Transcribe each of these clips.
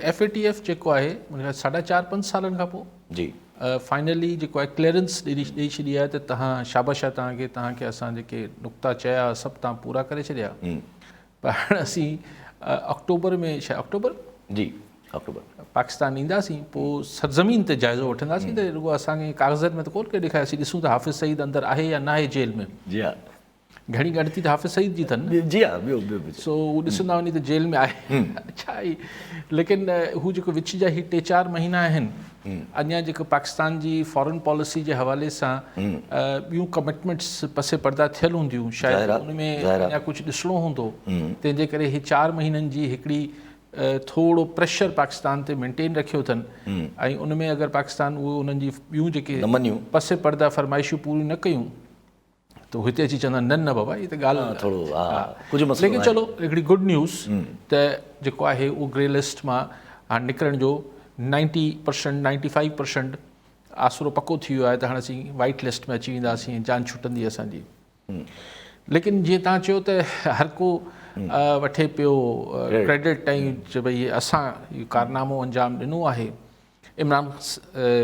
F اي T F جيڪو آهي ان کان ساڍا چار پنج سالن کان پوء جي فائنلي جيڪو آهي ڪليئرنس ڏئي ڏئي ڇڏي آهي ته تهان شابش آهي تهان کي تهان کي اسان جيڪي نقطا چيا سڀ تهان پورا ڪري ڇڏيا پر هاڻ اسين آڪٽوبر ۾ شايد آڪٽوبر جي آڪٽوبر پاڪستان اينداسين پوء سرزمين تي جائزو وٺنداسين ته رڳو اسان کي ڪاغذن ۾ ته ڪونه ڪي ڏيکاري اسين ڏسون ته حافظ سعيد اندر آهي يا ناهي جيل ۾ جي ها گهڻي ڳڻتي ته حافظ سعيد جي اٿن نه. جي ها ٻيو ٻيو به سو هو ڏسندا وڃي ته جيل ۾ آهي ڇا هي ليڪن هو جيڪو وچ جا هي ٽي چار مهينا آهن اڃا جيڪو پاڪستان جي فارن پاليسي جي حوالي سان ٻيون ڪمٽمينٽس پس پرده ٿيل هونديون شايد ان ۾ اڃا ڪجهه ڏسڻو هوندو تنهن جي ڪري هي چار مهينن جي هڪڙي ٿورو پريشر پاڪستان تي مينٽين رکيو اٿن ۽ ان ۾ اگر پاڪستان اهو انهن جي ٻيون جيڪي پس پرده فرمائشون پوريون نه ڪيون ته هتي اچي چوندا نه نه بابا هي ته ڳالهه ٿورو ها ڪجهه مسئلو ليڪن چلو هڪڙي گڊ نيوز ته جيڪو آهي اهو گري لسٽ مان هاڻي نڪرڻ جو 90% 95% آسرو پڪو ٿي ويو آهي ته هاڻي اسين وائٽ لسٽ ۾ اچي وينداسين جان ڇٽندي اسان جي ليڪن جيئن تان چيو ته هر ڪو وٺي پيو ڪريڊٽ ۽ ڀئي اسان اهو ڪارنامو انجام ڏنو آهي عمران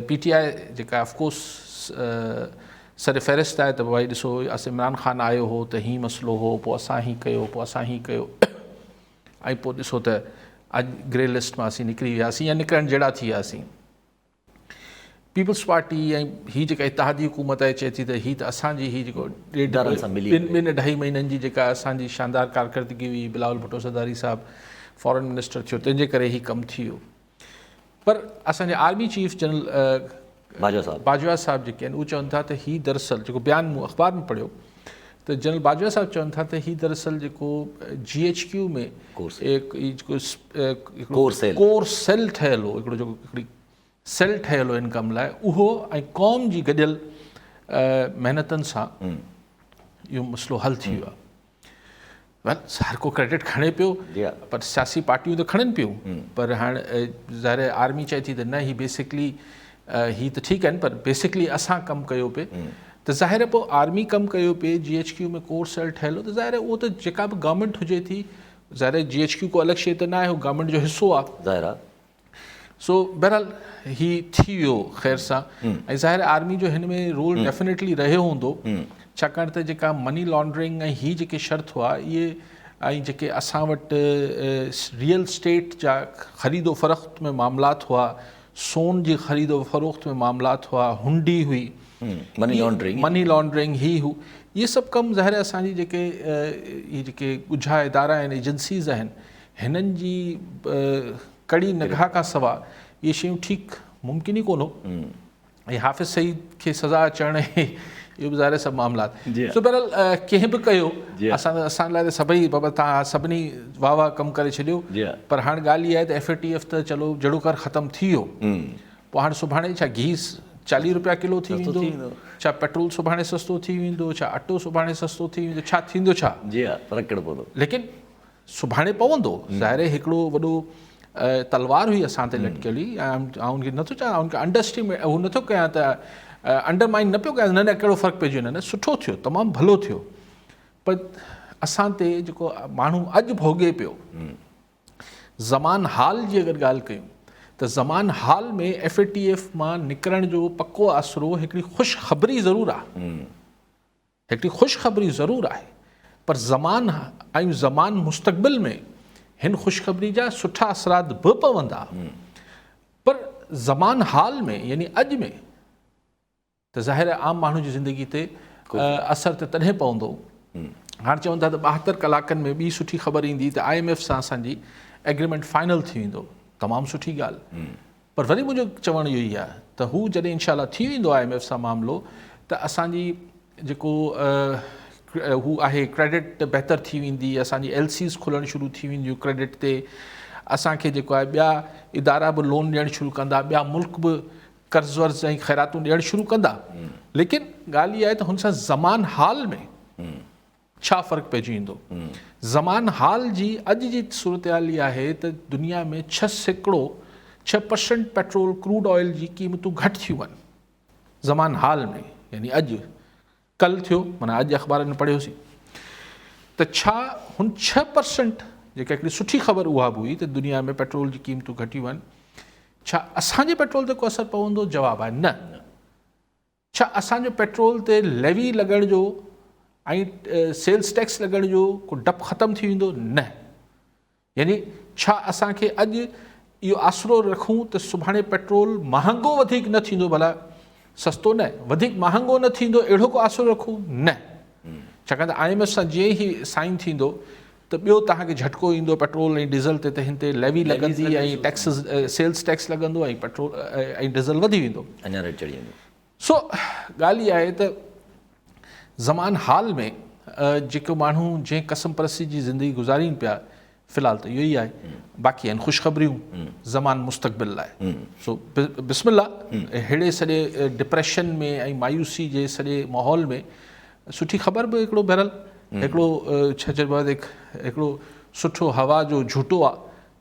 پي ٽي آء جيڪا آف ڪورس سر فهرست آهي ته ڀائي ڏسو اس عمران خان آيو هو ته هي مسئلو هو پوء اسان هي ڪيو پوء اسان هي ڪيو ۽ پوء ڏسو ته اڄ گري لسٽ مان اسين نڪري وياسين يا نڪرڻ جهڙا ٿي وياسين پيپلز پارٽي ۽ هي جيڪا اتحادي حڪومت آهي چئي ٿي ته هي ته اسان جي هي جيڪو ڏيڍ ٻن ٻن اڍائي مهينن جي جيڪا اسان جي شاندار ڪارڪردگي هئي بلاول ڀٽو زرداري صاحب فارن منسٽر ٿيو تنهن جي ڪري هي ڪم ٿي ويو پر اسان جي آرمي چيف جنرل باجوا صاحب باجوا صاحب جيڪي آهن اهي چون ٿا ته هي دراصل جيڪو بيان مون اخبار ۾ پڙهيو ته جنرل باجوا صاحب چون ٿا ته هي دراصل جيڪو جي ايڇ ڪيو ۾ ڪور سيل ٺهيل هو هڪڙو جيڪو هڪڙي سيل ٺهيل هو ان ڪم لاء اهو ۽ قوم جي گڏيل محنتن سان اهو مسئلو حل ٿي ويو آهي ويل هر ڪو ڪريڊٽ کڻي پيو پر سياسي پارٽيون ته کڻن پيون پر هاڻ ظاهر آهي آرمي چئي ٿي ته نه هي بيسڪلي هي ته ٺيڪ آهن پر بيسڪلي اسان ڪم ڪيو پئي ته ظاهر پوء آرمي ڪم ڪيو پئي جي ايڇ ڪيو ۾ ڪور سيل ٺهيل هو ته ظاهر اهو ته جيڪا به گورنمينٽ هجي ٿي ظاهر جي ايڇ ڪيو ڪو الڳ شي ته نه آهي هو گورنمينٽ جو حصو آهي ظاهر آهي سو بهرحال هي ٿي ويو خير سان ۽ ظاهر آرمي جو هن ۾ رول ڊيفينيٽلي رهيو هوندو ڇاڪاڻ ته جيڪا مني لانڊرنگ ۽ هي جيڪي شرط هئا اهي ۽ جيڪي اسان وٽ ريئل اسٽيٽ جا خريد و فروخت ۾ معاملات هئا سون جي خريد و فروخت ۾ معاملات هئا هنڊي هئي مني لانڊرنگ مني لانڊرنگ هي هو اهي سڀ ڪم ظاهر اسان جي جيڪي اهي جيڪي ڳجها ادارا آهن ايجنسيز آهن هنن جي ڪڙي نگاهه کان سوا اهي شيون ٺيڪ ممڪن ئي ڪونه هو ۽ حافظ سعيد کي سزا اچڻ ۽ اهو به ظاهر سڀ معاملات سو بهرحال ڪنهن به ڪيو اسان اسان لاء ته سڀئي بابا تان سڀني واهه واهه ڪم ڪري ڇڏيو پر هاڻ ڳالهه اها آهي ته ايف اي ٽي ايف ته چلو جهڙو ڪر ختم ٿي ويو پوء هاڻ سڀاڻي ڇا گيهه چاليهه روپيا ڪلو ٿي ويندو ڇا پيٽرول سڀاڻي سستو ٿي ويندو ڇا اٽو سڀاڻي سستو ٿي ويندو ڇا ٿيندو ڇا جي ها فرق ڪهڙو پوندو ليڪن سڀاڻي پوندو. ظاهر آهي هڪڙو وڏو تلوار هئي اسان تي لٽڪيل هئي ۽ آئون ان کي نٿو چاهيان ان کي انڊر اسٽيميٽ هو نٿو ڪيان ته انڊر مائن نه پيو ڪيان نه نه ڪهڙو فرق پئجي ويندو نه سٺو ٿيو تمام ڀلو ٿيو پر اسان تي جيڪو ماڻهو اڄ ڀوڳي پيو زمان حال جي اگر ڳالهه ڪيون ته زمان حال ۾ ايف اي ٽي ايف مان نڪرڻ جو پڪو آسرو هڪڙي خوشخبري ضرور آهي هڪڙي خوشخبري ضرور آهي پر زمان ۽ زمان مستقبل ۾ هن خوشخبري جا سٺا اثرات به پوندا پر زمان حال ۾ يعني اڄ ۾ ته ظاهر آهي عام ماڻهو جي زندگي تي اثر ته تڏهن پوندو. هاڻ چون ٿا ته 72 ڪلاڪن ۾ ٻي سٺي خبر ايندي ته I M F سان اسان جي ايگريمينٽ فائنل ٿي ويندو. تمام سٺي ڳالهه. پر وري منهنجو چوڻ اهو ئي آهي ته هو جڏهن انشاء الله ٿي ويندو I M F سان معاملو ته اسان جي جيڪو هو آهي ڪريڊٽ بهتر ٿي ويندي اسان جي ايل سيز کلڻ شروع ٿي وينديون ڪريڊٽ تي اسان کي جيڪو آهي ٻيا ادارا به لون ڏيڻ شروع ڪندا ٻيا ملڪ به قرض ورض ۽ خيراتون ڏيڻ شروع ڪندا ليڪن ڳالهه اها آهي ته هن سان زمان حال ۾ ڇا فرق پئجي ويندو؟ زمان حال جي اڄ جي صورتحال اها آهي ته دنيا ۾ 6%، 6% پيٽرول ڪروڊ آئل جي قيمتون گهٽ ٿيون آهن زمان حال ۾ يعني اڄ ڪل ٿيو معنيٰ اڄ اخبارن ۾ پڙهيوسين ته ڇا هن 6% جيڪا هڪڙي سٺي خبر اها به هئي ته دنيا ۾ پيٽرول جي قيمتون گهٽيون آهن، ڇا اسان جي پيٽرول تي ڪو اثر پوندو؟ جواب آهي نه. ڇا اسان جو پيٽرول تي ليوي لڳڻ جو ۽ سيلز ٽيڪس لڳڻ جو ڪو ڊپ ختم ٿي ويندو؟ نه. يعني ڇا اسان کي اڄ اهو آسرو رکون ته سڀاڻي پيٽرول مهانگو وڌيڪ نه ٿيندو ڀلا سستو نه وڌيڪ مهانگو نه ٿيندو اهڙو ڪو آسرو رکون؟ نه. ڇاڪاڻ ته I M F سان جيئن ئي سائن ٿيندو ته ٻيو توهان کي جهٽڪو ايندو پيٽرول ۽ ڊيزل تي ته هن تي ليوي لڳندي ۽ ٽيڪس سيلز ٽيڪس لڳندو ۽ پيٽرول ۽ ڊيزل وڌي ويندو. اڃا ريٽ چڙهي ويندو. سو ڳالهه اها آهي ته زمان حال ۾ جيڪو ماڻهو جنهن قسم پرستي جي زندگي گذارين پيا في الحال ته اهو ئي آهي باقي آهن خوشخبريون زمان مستقبل لاء سو بسم الله ههڙي سڄي ڊپريشن ۾ ۽ مايوسي جي سڄي ماحول ۾ سٺي خبر به هڪڙو بهرحال هڪڙو ڇا چئبو آهي هڪڙو سٺو هوا جو جهوٽو آهي.